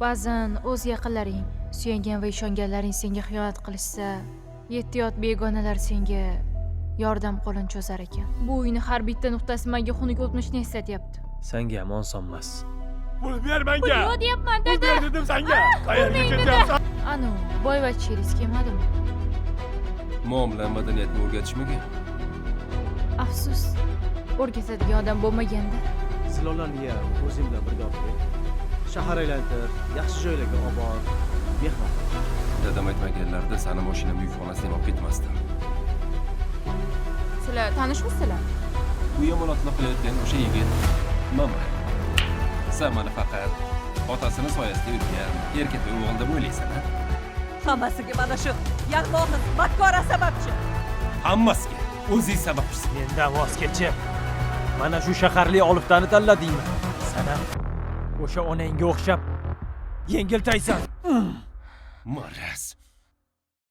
Ba'zan o'z yaqinlaring, suyangan va ishonganlaring senga xiyonat qilishsa, yetti yot begonalar senga yordam qo'lini cho'zar ekan. Bu uyni har bitta nuqtasi menga xunuk o'tmishni eslatyapti. Sanga ham oson emas. Pul ber menga. Pul yo'q deyapman, Pul dada. ber dedim senga. Qayerga Urmang, dada. ketyapsan? Anu, boyvachchingiz kelmadimi? Muomala madaniyatni o'rgatishmagan. Afsus, o'rgatadigan odam bo'lmaganda. Zilolani ham o'zing bilan birga olib kel. Shahar aylantir, yaxshi joylarga olib bor, mehmon qil. Dadam aytmaganlarida sani mashinam yukxonasiga ham olib ketmasdim. Sizlar tanishmisizlar? Bu yomonotni qilayotgan o'sha yigit Mama. Sen mani faqat otasini soyasida yurgan erkatoy o'g'il deb o'ylaysan, a? Hammasiga mana shu yalmog'iz makkora sababchi. Hammasiga o'zing sababchisan. Mendan voz kechib, mana shu shaharli oliftani tanladingmi? San ham o'sha onangga o'xshab yengiltaysan. Maraz.